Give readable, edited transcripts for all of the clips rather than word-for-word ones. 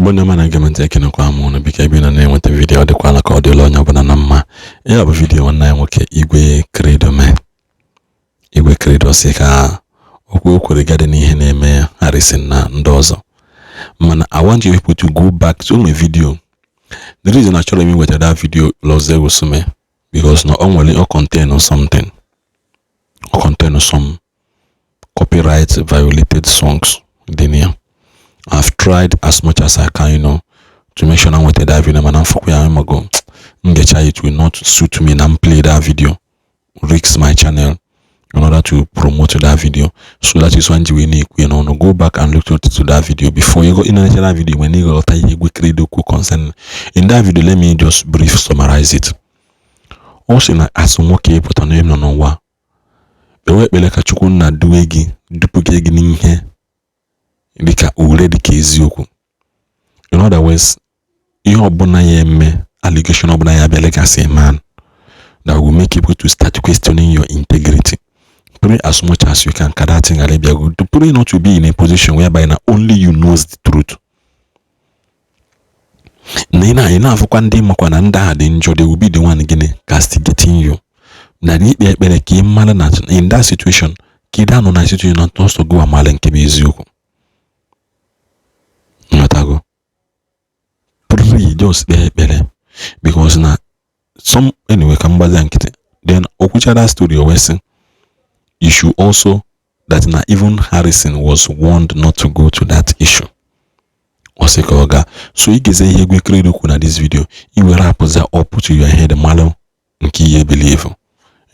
Igbo ndị ọma na-ege m ntị, ekenekwa m ụnụ. Biko, ebe ị nọ na-enweta video, ọ dịkwala ka ọ dịla onye ọbụla na mma. Ya bụ video nwanne anyị nwoke Igwe Credo mee. Igwe Credo si ka okwu o kwere gadị n'ihe na-eme Harrison na ndị ọzọ, mana I want you people to go back to my video. The reason achọrọ m iweta that video Loze Osume, because na o nwere, o contain something, o contain some copyright violated songs dị na ya. I've tried as much as I can to make sure na nweta that video, mana mfọkwa ya mago ngecha, it will not suit me na m play that video, risk my channel in order to promote that video. So that is why ji wee na-ekwu ya n'ọnụ, go back and look to that video before you go in that video. When you ghọta ihe Igwe Credo kwu concern in that video, let me just brief summarize it. Ọ sị na asụ nwoke ịpụta n'ebe nọ n'ụwa, kpewe ekpere ka Chukwu nna duwe gị, dupuge gị n'ihe dịka ure, dịka eziokwu. In other words, ihe ọbụla ya eme, allegation ọbụla ya abịa as a man that will make people to start questioning your integrity, pray as much as you can ka that thing ghara ịbịa go. To pray not to be in a position whereby na only you knows the truth, na ị na-afụkwa ndị makwa na ndị a dị njọ, they will be the one gịnị castigating you. Na ikpe ekpere ka ị mara na in that situation, ka ị danọ na situation na ntọsọ gị amala nke bụ eziokwu. Nghọtago? Pray, just kpee ekpere, because na some, anyway, ka m gbazie nkịtị. Then okwuchara story, o wee sị you should also that na even Harrison was warned not to go to that issue. Ọ sị ka ọ gaa. So ị ga-eze ihe Igwe Credo kwu na this video, i were apụza up to your head, malụ nke ihe believe.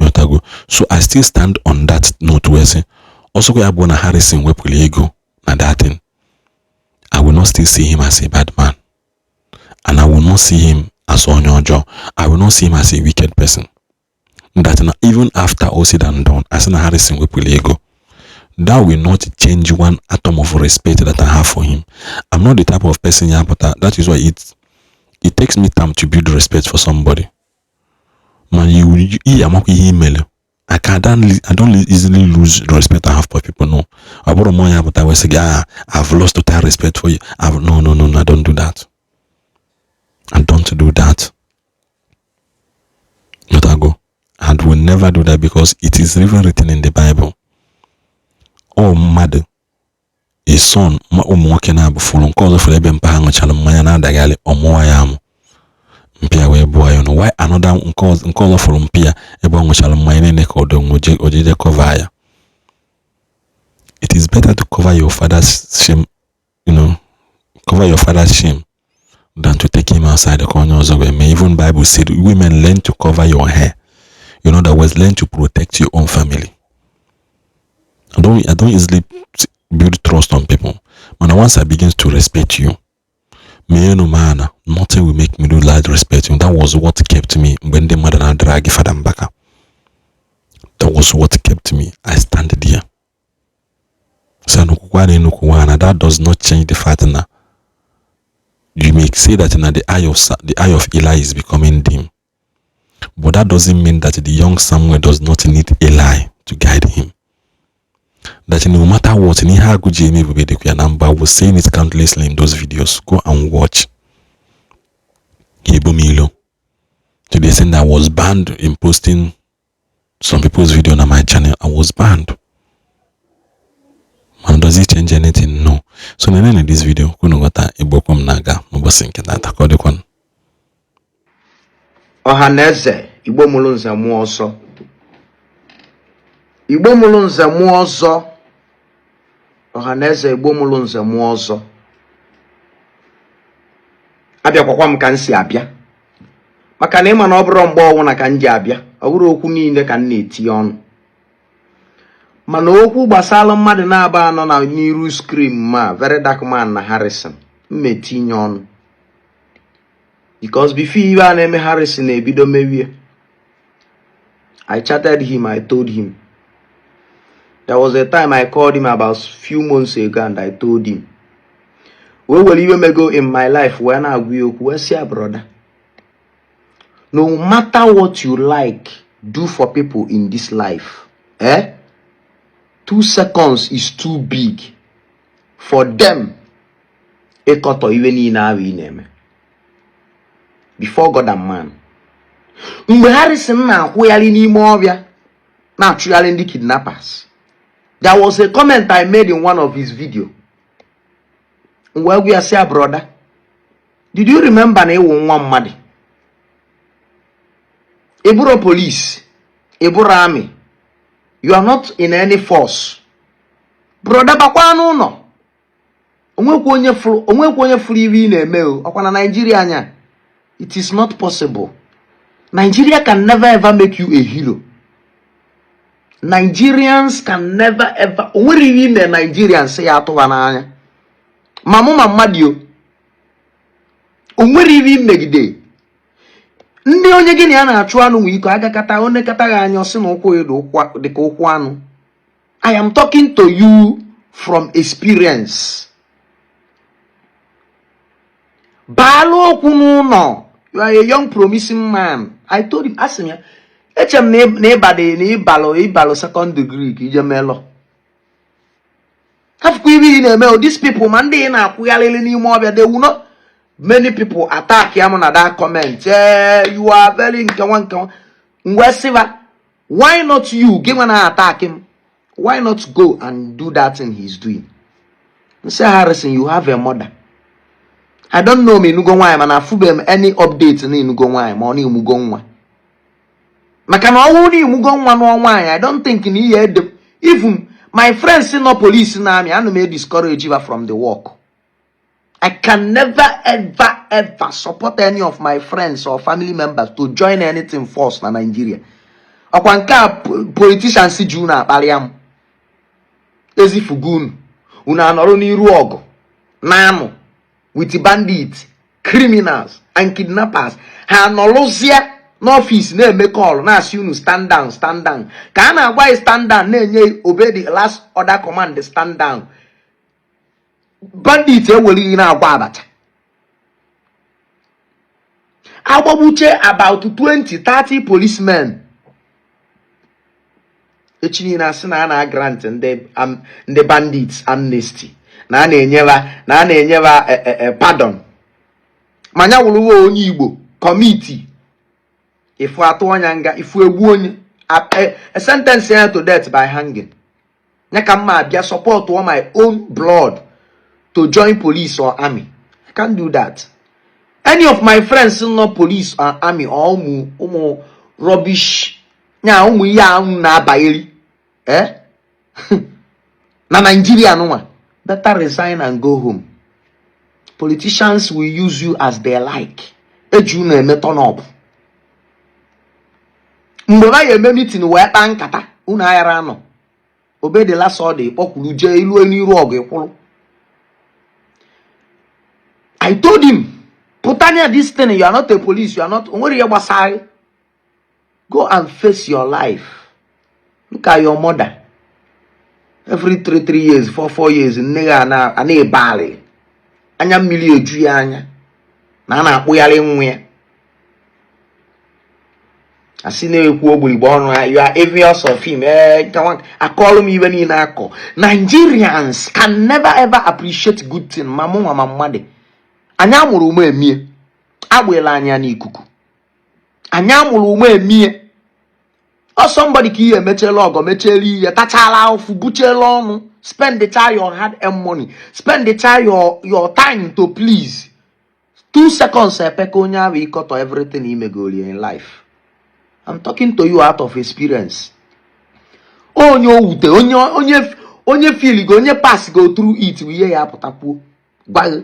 Nghọtago? So I still stand on that note wee sị, ọsọkwa ya bụ na Harrison wepụrụ ego na that thing, I will not still see him as a bad man, and I will not see him as onye ọjọọ. I will not see him as a wicked person. That na even after all said and done, asị na Harrison wepụrụ ego, that will not change one atom of respect that I have for him. I'm not the type of person ya pụta. That is why it takes me time to build respect for somebody. Man, you ị amakwa ihe imele. I don't easily lose the respect I have for people. No. Ọ bụrụ m onye apụta wee sị gị, "Ah, I've lost total respect for you." No, no, no, no, I don't do that. I don't do that. Not I go. And will never do that, because it is even written in the Bible. Ọ mmadụ a son, ụmụ nwoke na-abụ fụrụ nke ọzọ, fụrụ ebe mpa ha ṅụchara mmanya na-adagharị, ọmụwa ya amụ, mpi ya wee bụọ ya ọnụ. Why another nke ọzọ fụrụ mpi ya ebe ọ ṅụchara mmanya niile ka ọdọ ojije cover ya? It is better to cover your father's shame, cover your father's shame than to take him outside ka onye ọzọ wee mee. Even Bible said women, learn to cover your hair. In other words, learn to protect your own family. I don't easily build trust on people. But once I begin to respect you, me no man, nothing will make me do that respect you. That was what kept me when the mother na drag Father Mbaka. That was what kept me. I stand there. So that does not change the fact that you may say that in the eye of Eli is becoming dim. But that doesn't mean that the young Samuel does not need Eli to guide him. That no matter what, n'ihe agụ ji eme ebube dịkwa ya na mba. I was saying it countlessly in those videos. Go and watch. Ebumilo. To the extent that I was banned in posting some people's video on my channel. I was banned. Man, does it change anything? No. So na this video, kunu ghọta ebe okwu m na-aga n'ụbọchị nke taata. Ka ọ dịkwanụ. Ọha na eze, Igbo mụrụ nze mụọ ọzọ, Igbo mụrụ nze mụọ ọzọ, ọha na eze, Igbo mụrụ nze mụọ ọzọ, abịakwakwa m ka m si abịa, maka na ịma na ọ bụrụ mgbe ọnwụna ka m ji abịa, ọ bụrụ okwu niile ka m na-etinye ọnụ, mana okwu gbasara mmadụ na-aba anọ na n'iru screen ma Very Dark Man na Harrison, m etinye ọnụ, because before iwe a na-eme Harrison ebido mewie, I chatted him. I told him there was a time I called him about few months ago and I told him wee were iwe mego in my life wee na-agwa ya okwu, wee sị ya, "Brother, no matter what you like do for people in this life, eh, 2 seconds is too big for them. Ịkọtọ iwe niile ahụ ị na-eme before God and man. Mgbe Harrison na-akwụgharị n'ime ọbịa na-achụgharị ndị kidnappers, there was a comment I made in one of his video. M wee gwa ya sị ya, "Brother, did you remember na ịwụ nwa mmadụ? Ị bụrụ police, ị bụrụ army, you are not in any force. Brother, bakwa n'ụlọ. Onwekwa onye fụrụ iwe ị na-eme o. Ọkwa na Nigeria anya, it is not possible. Nigeria can never ever make you a hero. Nigerians can never ever. O nwere ihe ime Nigerians ya atụba n'anya, ma mụ ma mmadụ o. O nwere ihe imegide ndị onye gị na ya na-achụ anụ nwee iko agakata onekata gị anya, ọsị na ụkwụ ya dị ka ụkwụ anụ. I am talking to you from experience. Baalụ okwu n'ụlọ. You are a young promising man." I told him, asị m ya, eche m na ịbadị na ịbalụ second degree ka ije mee law. Hafụkwa ibe ị na-eme o. These people, ma ndị ị na-akwụgharịrị n'ime ọbịa, they will not." Many people attack ya m na that comment. "Eh, you are very nkewa nkewa." Mgbe sịba, "Why not you gị nwa na attack him? Why not go and do that thing he's doing?" Nse, "Harrison, you have a mother. I don't know ma ịnụgo nwaanyị, mana afụbeghị m any update na ịnụgo nwaanyị, ma ọ na-emugo nwa, maka na ọnwụ na ịmụgo nwa nụọ nwaanyị, I don't think na ihe ede. Even my friends nọ police na army, ana m e discourage ha from the work. I can never ever ever support any of my friends or family members to join anything force na Nigeria. Ọkwa nke a politicians ji unu akparịa m, ezifugo unu, unu anọrọ n'iru ọgụ na-anụ with bandits, criminals and kidnappers. Ha anọrụzie n'ọfịs na-eme call, na-asị unu stand down, stand down. Ka a na-agwa gị stand down, na-enye obey the last order command, stand down, bandit ewere na-agwa abacha agbagbuche about 20 30 policemen. Echi niile asị na a na-grant ndị bandits amnesty, na a na-enyeba pardon. Ma nya wụrụ onye Igbo committee ifu atụ ọnya nga, ifu egbu onye, sentence ya to death by hanging. Ya ka mma abịa support all my own blood to join police or army? I can't do that. Any of my friends nọ police or army or ụmụ rubbish nya, ụmụ ihe ahụ na-abanyeri na Nigeria nụnwa, better resign and go home. Politicians will use you as they like. Eji unu eme turn up. Mgbe ha ya eme meeting wee kpaa nkata, unu aghara anọ. Obey the last order, kpọkwuru jee ilu n'iru ọgụ ịkwụrụ. I told him, "Pụtanya this thing. You are not a police, you are not. Onwere ihe gbasara. Go and face your life. Look at your mother. Every 3 3 years, 4 4 years, nne gị a na-ebe alị, anya mmiri eju ya anya na a na-akpụgharị nwa ya, asị na-ekwu ogburigbo ọnụ ya. You are envious of him." Ee, akọọlụ m ibe niile akọ. Nigerians can never ever appreciate good thing. Ma mụ nwa ma mmadụ, anyị amụrụ ụmụ emie, agbela anya n'ikuku. Anyị amụrụ ụmụ emie. Ọ somebody ka ihe emechiela ọgọ, mechiela ihe, tachala ahụfụ, buchiela ọnụ, spend your hard earned money, spend your time to please 2 seconds epeka onye ahụ ịkọtọ everything imegori in life. I'm talking to you out of experience. Onye o wute, onye feel go, onye pass go through it bụ ihe ya apụtakwuo gwa gị.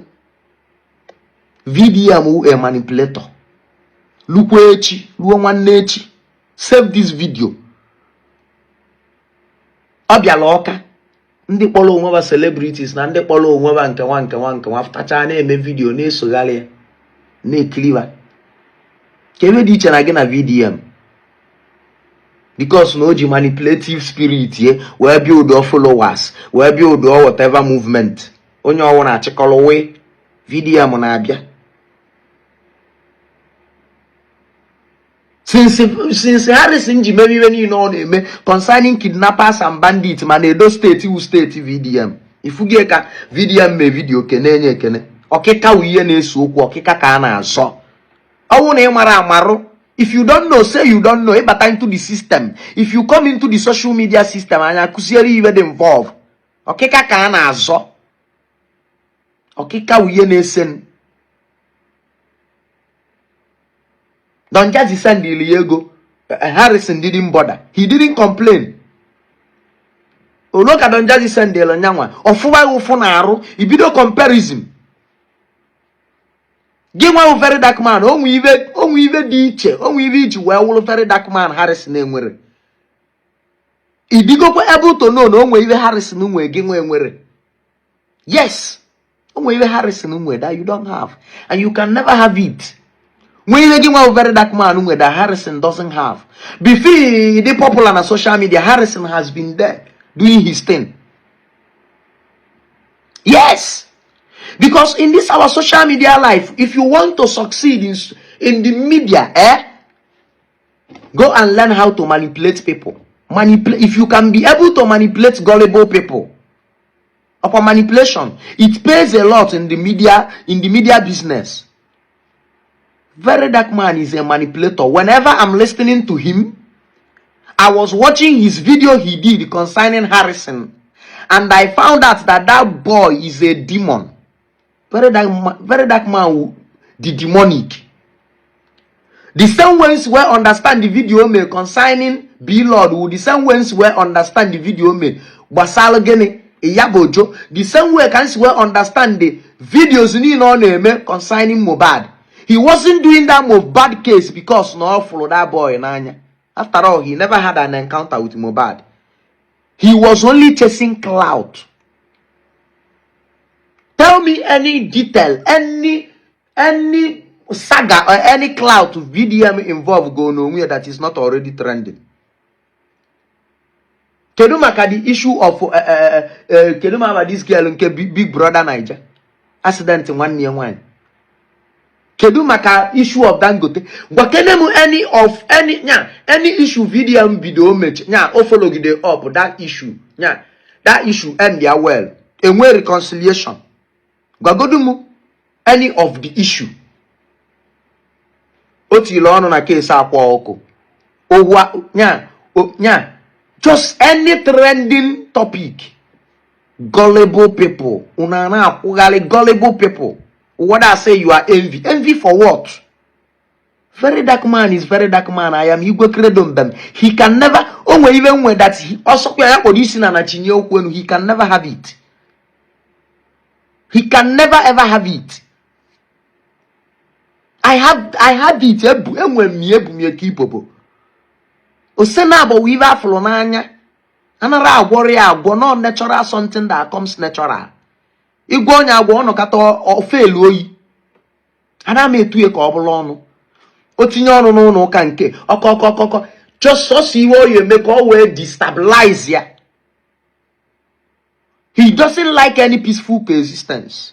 VDM wụ a manipulator. Lukwa echi, ruo nwanne echi, save this video. Ọ bịala Ọka, ndị kpọrọ onwe ha celebrities na ndị kpọrọ onwe ha nkewa nkewa nkewa fụtacha na-eme video, na-esogharị ya, na-ekiriwa ka ebe dị iche na gị na VDM, because na o ji manipulative spirit ye wee bịa ụdọ followers, wee bịa ụdọ whatever movement onye ọwụ na-achịkọrọ wee VDM na-abịa. Since Harrison ji mere ihe niile ọ na-eme concerning kidnappers and bandits, ma na Edo Steeti wu steeti VDM, ifugie ka VDM mee video kene enye ekene. Ọkịka wụ ihe na-ese okwu, ọkịka ka a na-azọ. Ọnwụ na ị mara amarụ. If you don't know, say you don't know. Ịbata into the system, if you come into the social media system, anya kụziere ibe dị involve. Ọkịka ka a na-azọ, ọkịka wụ ihe na-ese. Don Jazzy sendili ya ego. Harrison didn't bother, he didn't complain. Olo ka Don Jazzy sendili nyanwa ọfụwa ya ụfụ na-arụ ibido comparison. Gị nwa wụ Very Dark Man, onwe ibe dị iche, onwe ibe iji wee wụrụ Very Dark Man Harrison enwere. Idigokwa able to know na onwe ibe Harrison nwe, gị nwa enwere. Yes, onwe ibe Harrison nwe that you don't have and you can never have it. Nwee ihe gị nwa Very Dark Man nwe that Harrison doesn't have. Before he dị popular na social media, Harrison has been there doing his thing. Yes, because in this our social media life, if you want to succeed in the media, go and learn how to manipulate people. Manipulate. If you can be able to manipulate gullible people, upon manipulation, it pays a lot in the media business. Very Dark Man is a manipulator. Whenever I'm listening to him, I was watching his video he did concerning Harrison, and I found out that that boy is a demon. Very Dark Man, the demonic. The same ways we understand the video may concerning B Lord, the same ways we understand the video may gbasara gịnị Iyabo Ojo, the same way can we understand the videos niile ọ na-eme concerning Mohbad. He wasn't doing that Mohbad case because na ọ fụrụ that boy n'anya. After all, he never had an encounter with Mohbad. He was only chasing clout. Tell me any detail, any saga or any clout VDM involved go n'onwe that is not already trending. Kedu maka the issue of kedu maka this girl nke Big Brother Naija accident nwanne ya nwanyị? Kedu maka issue of Dangote? Gwakene m any of any nya any issue VDM bido mechi nya o followgide up that issue, nya that issue end ya well, enwe reconciliation. Gwagodu m any of the issue o tiri ọnụ na case akwa ọkụ ogwu nya nya, just any trending topic. Gullible people, una na-akwụgharị gullible people. What I say, you are envy. Envy for what? Very Dark Man is Very Dark Man. I am Igwe Credo Mbem. He can never o nwere ibe nwe that ọsọkwa ya kpọrọ isi na na chinye okwu enu. He can never have it. He can never ever have it. I have it. Ebu enwe m ya, ebu m ya ka ibobo ose na abọwa ibe afụrụ n'anya anara agwọrọ ya agwọ. No natural something that comes natural. Igwe onye agwọ ọnọkata ofelu oyi ana m etu ya ka ọ bụrụ ọnụ o tinye ọnụ n'ụlọ ụka nke ọkọkọkọkọ, just sọsọ iwe oyi eme ka ọ wee destabilize ya. He doesn't like any peaceful coexistence.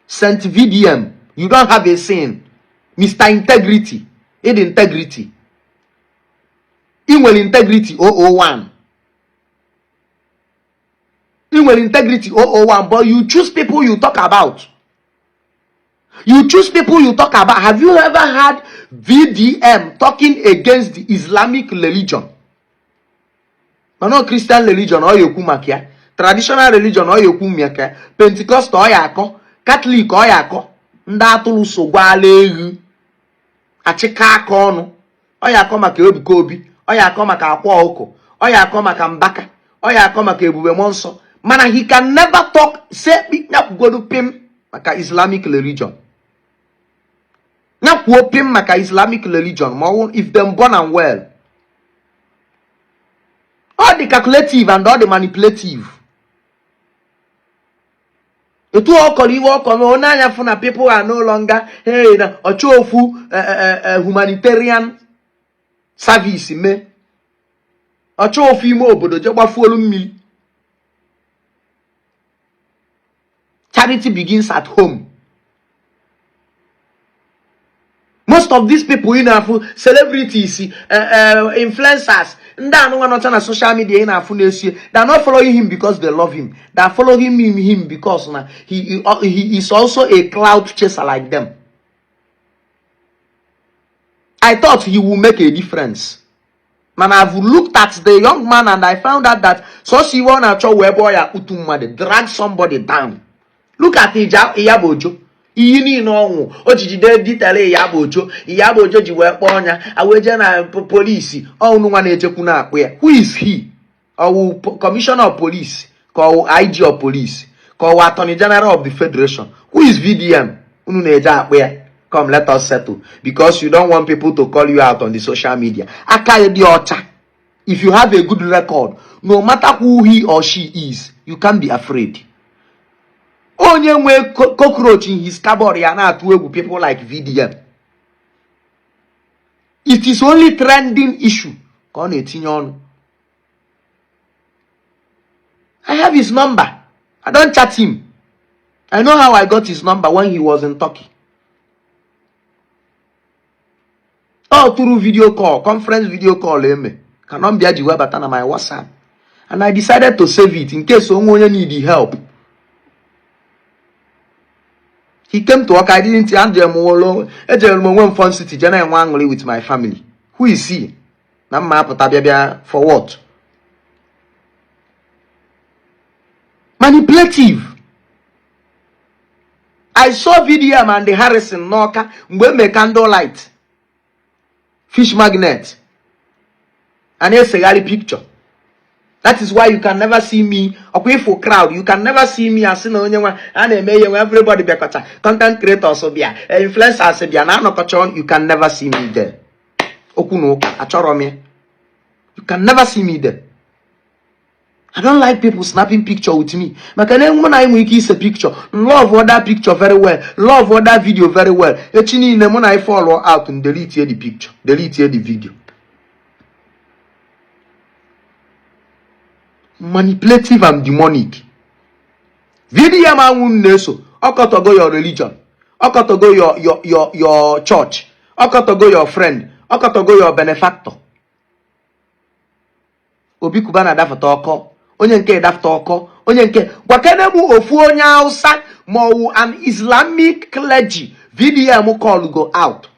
Saint VDM, you don't have a sin. Mr. Integrity, ịdị integrity, ị nwere integrity 001, ị nwere integrity 001, but you choose people you talk about. You choose people you talk about. Have you ever had VDM talking against the Islamic religion? Mana Christian religion ọ ya ekwu maka ya, traditional religion ọ ya ekwu maka ya, Pentecostal ọ ya akọ, Catholic ọ ya akọ, ndị atụrụ so gwala egwu achịka aka ọnụ ọ ya akọ maka Ebuka Obi, ọ ya akọ maka akwa ọkụ, ọ ya akọ maka Mbaka, ọ ya akọ maka Ebube Mmụọ Nsọ, mana he can never talk, say nyakwugodu pim maka Islamic religion, nyakwuo pim maka Islamic religion. Ma ọ if them born and well, ọ dị calculative and ọ dị manipulative. Etu ọ kọrọ iwe ọ kọrọ onye anya fụ na people are no longer, hey, na ọchọ ofu humanitarian service mee ọchọ ofu ime obodo je gbafuolu mmiri. Charity begins at home. Most Most of these people ị na-afụ, celebrities, influencers, ndị anụnwa nọcha na social media ị na-afụ na-esie, they are not following him because they love him. They are following him because na he is also a clout chaser like them. I thought he will make a difference, mana I've looked at the young man and I found out that sọsọ iwe ọ na-achọ wee ebe ọ ya akpụtu mmadụ, drag somebody down. Look at Iyabo Ojo, iyi niile ọnwụ o ji jide ditele Iyabo Ojo. Iyabo Ojo ji wee kpọọ ọnya a wee jee na polisi ọnụ nwa na-ejekwu na-akpụ ya. Who is he? Ọwụ commissioner of police, ka ọwụ IG of police, ka ọwụ attorney general of the federation? Who is VDM unu na-eje akpụ ya, "Come, let us settle," because you don't want people to call you out on the social media? Aka ya dị ọcha. If you have a good record, no matter who he or she is, you can't be afraid. Onye nwe cockroach in his cupboard ya na-atụ egwu people like VDM. It is only trending issue ka ọ na-etinye ọnụ. I have his number. I don't chat him. I know how I got his number when he was in Turkey. Ọ through video call, conference video call eme ka nọmba ya ji wee bata na my WhatsApp, and I decided to save it in case onwe onye need help. He came to Awka. I didn't. Ejere m ụlọ, ejere m onwe m Fun City jee na-enwe aṅụrị with my family. Who is he na mma apụta bịa bịa for what? Manipulative. I saw VDM and the Harrison n'Ọka mgbe eme candlelight, fish magnet, a na-esegharị picture. That is why you can never see me ọkwa ifo crowd. You can never see me asị na onye nwa a na-eme ihe nwe everybody bịakọta, content creators bịa, influencers bịa na anọkọcha. You can never see me there. Okwu na ụka achọrọ m ya. You can never see me there. I don't like people snapping picture with me, maka na enwe na anyị nwere ike ise picture, love other picture very well, love other video very well. Echi niile mụ na anyị fall out, delete the picture, delete the video. Manipulative and demonic. VDM anwụ na-eso ọkọtọgo your religion, ọkọtọgo your church, ọkọtọgo your friend, ọkọtọgo your benefactor. Obi Cubana dafụta ọkọ onye nke dafụta ọkọ onye nke gwakene m ofu onye Hausa ma ọwụ an Islamic clergy VDM call go out.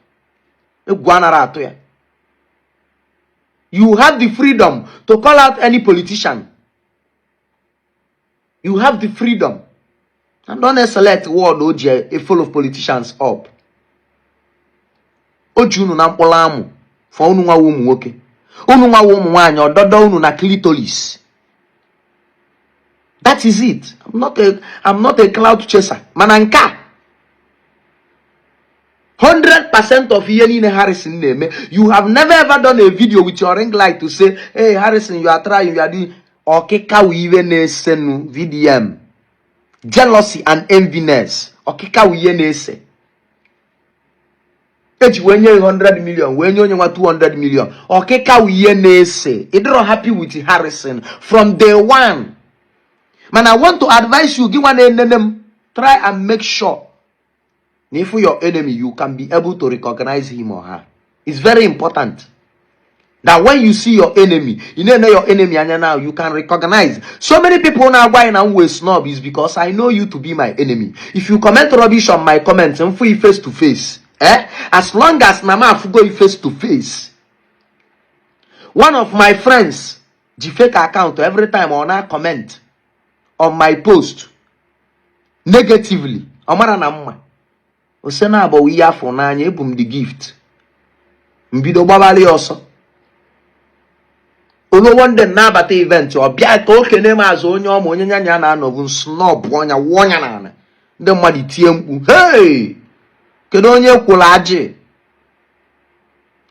Egwu anara atụ ya. You have the freedom to call out any politician. You have the freedom. And don't select word o ji a follow politicians up. O ji unu na mkpụrụ amụ for unu nwawa ụmụ nwoke, unu nwawa ụmụ nwaanyị, ọdọdọ unu na clitoris. That is it. I'm not a clout chaser. Mana nke a, 100% of ihe niile Harrison na-eme, you have never ever done a video with your ring light to say, "Hey Harrison, you are trying, you are doing." Ọkịka wụ iwe na-esenu VDM. Jealousy and enviness, ọkịka wụ ihe na-ese. Eji wee nye 100 million, wee nye onye nwa 200 million. Ọkịka wụ ihe na-ese. Ị dịrọ happy with Harrison from day one. Mana I want to advise you, gị nwa na-enene m, try and make sure na if your enemy, you can be able to recognize him or her. It's very important that when you see your enemy, you know your enemy anya now, you can recognize. So many people na-agwa anyị na m wee snob is because I know you to be my enemy. If you comment rubbish on my comment, m fụ face to face, eh? As long as na m afụgo face to face. One of my friends ji fake account, every time ọ na comment on my post negatively. Ọ mara na mma ose na abọwa ihe afọ n'anya ebu m the gift mbido gbabara ya ọsọ. Oluwo ndị na-abata event, ọ bịa ka o kene m azụ onye ọma onye nyanya na-anọbụ snob ọnya wụọ ọnya n'ala, ndị mmadụ tie mkpu, "Hey, kedu onye kwụrụ ajị?"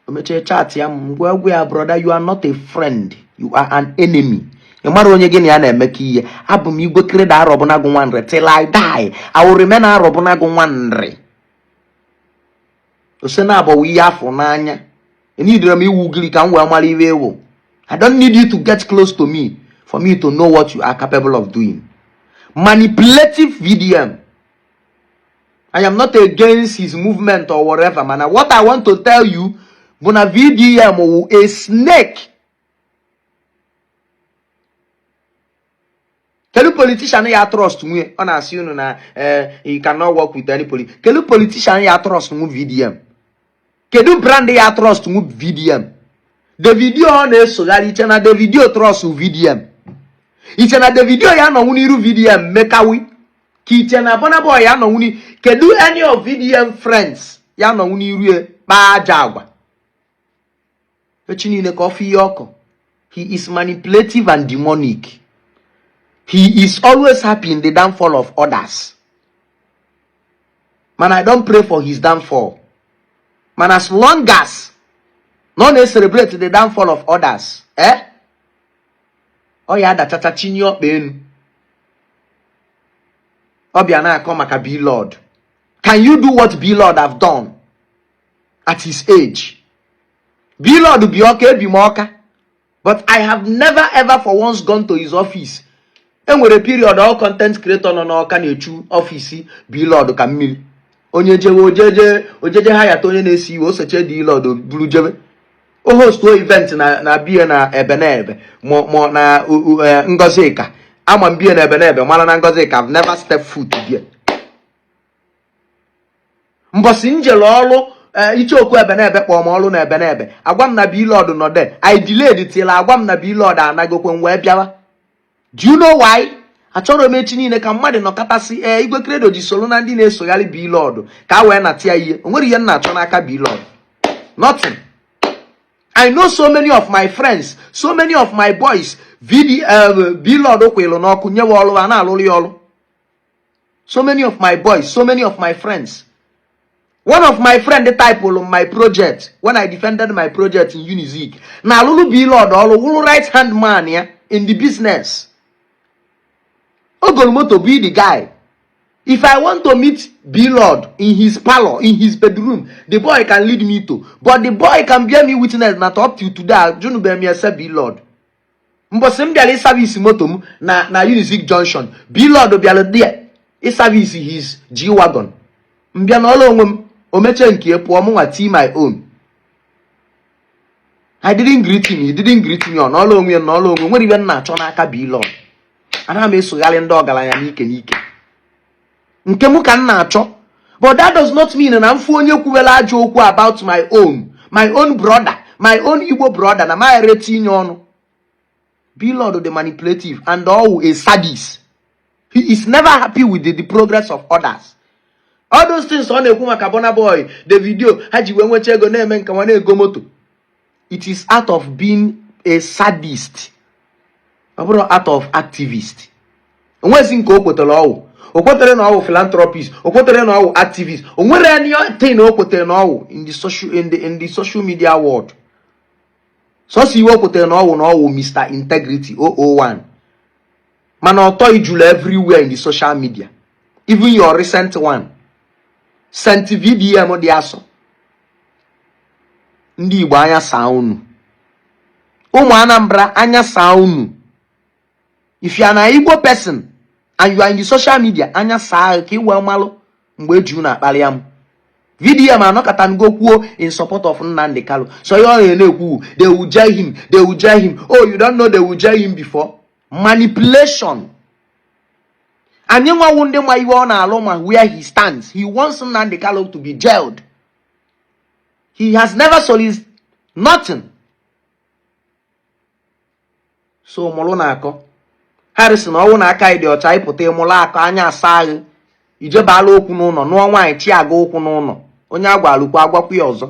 O mechie chat ya m gwa gwa ya, "Brother, you are not a friend, you are an enemy. Ị mara onye gị na ya na-emekọ ihe. Abụ m Igwe Credo Arọbụnagụ Nwanri. Till I die, I will remain Arọbụnagụ Nwanri." Ose na abọwa ihe afọ n'anya enidere m iwu ugiri ka m wee mara iwe ewu. I don't need you to get close to me for me to know what you are capable of doing. Manipulative VDM. I am not against his movement or whatever, mana what I want to tell you bụ na VDM wụ a snake. Kedu politician ya trust nwunye ọ na-asị unu na he cannot work with any politician? Kedu politician ya trust nwu VDM? Kedu brand ya trust nwu VDM? Davido ọ na-esogharị, iche na Davido trust VDM? Iche na Davido ya anọnwụ n'iru VDM mekawi ka iche na Burna Boy ya anọnwụ? Kedu any of VDM friends ya anọnwụ n'iru ya kpaa aja agwa echi niile ka ọ fụ ihe ọkụ? He is manipulative and demonic. He is always happy in the downfall of others. Man, I don't pray for his downfall. Man, as long as na ọ na-celebrate the downfall of others, eh? Ọ ya adachacha chinye ọkpa enu. Ọ bịa na-akọ maka Blord. Can you do what Blord have done at his age? Blord bi Ọka, ebi m Ọka. But I have never ever for once gone to his office. Enwere period all content creator nọ n'Ọka na-echu office Blord ka mmiri. Onye jewe ojeje ojeje ha yata onye na-esi iwe oseche Blord buru jebe. O host event na bie na ebe na ebe ma na Ngozika. Ama m bie na ebe na ebe mara na Ngozika. I've never stepped foot there. Mbọsị njele ọrụ icheokwu ebe na ebe kpọọ m ọrụ na ebe na ebe, agwa m na Blord nọ there. I delayed till agwa m na Blord anagokwe m wee bịawa. Do you know why? Achọrọ m echi niile ka mmadụ nọkọtasị ee Igwe Credo ji soro na ndị na-esogharị Blord ka a wee nata ya ihe. O nwere ihe m na-achọ n'aka Blord? Nothing. I know so many of my friends, so many of my boys, VD Blord kwịlụ n'ọkụ nyewe ọrụ, a na-alụrụ ya ọrụ. So many of my boys, so many of my friends. One of my friend typụlụ my project when I defended my project in Unizik na alụlụ Blord ọrụ, wụrụ right hand man ya in the business. Ogolu moto be the guy. If I want to meet Blord in his parlor, in his bedroom, the boy can lead me to. But the boy can bear me witness that up till today, ajụnụbeghị m ese Blord. Mbọsị m bịara ịservice moto m na Unizik Junction, Blord bịara there ịservice his G-Wagon. M bịa n'ọrụ onwe m, o mechie nke pụọ, mụ nwa tii my own. I didn't greet him, he didn't greet me. Ọ n'ọrụ onwe ya, n'ọrụ onwe nwere ibe m na-achọ n'aka Blord. Anaghị m esogharị ndị ọgaranya n'ike n'ike. Nke mụ ka m na-achọ. But that does not mean na mfu onye kwuwere ajọ okwu about my own brother, my own Igbo brother, na my etinye ọnụ. Blord the manipulative and all a sadist. He is never happy with the progress of others. All those things ọ na-ekwu maka Burna Boy, Davido, ha ji wee nwecha ego na-eme nke nwa na-ego moto. It is out of being a sadist. Ọ bụrụ out of activist. Onwezi nke o kwetere ọwụ. O kwetere na ọwụ philanthropist, o kwetere na ọwụ activist. O nwere anything o kwetere na ọwụ in the social media world. Sọsọ iwe o kwetere na ọwụ Mr. Integrity 001. Mana ọtọ ijulu everywhere in the social media. Even your recent one. Sent VDM dị asọ. Ndị Igbo, anya saa unu. Ụmụ Anambra, anya saa unu. If you are an Igbo person and you are in the social media, anya saa ka ị wee malụ mgbe eji unu akparịa m. VDM anọkọta ngo kwuo in support of Nnamdi Kanu. So ihe ọ na-ekwu, they will jail him, they will jail him. Oh, you don't know they will jail him before. Manipulation. Anyị nwawu ndị ma iwe ọ na-alụ ma where he stands. He wants Nnamdi Kanu to be jailed. He has never solicited nothing. So mụrụ na-akọ. Harrison ọnwụ na aka dị ọcha ịpụta ịmụrụ akọ anya asa agha ijebala okwu n'ụlọ nụọ nwaanyị chi aga ụkwụ n'ụlọ onye agwa alụkwu agwakwu ya ọzọ.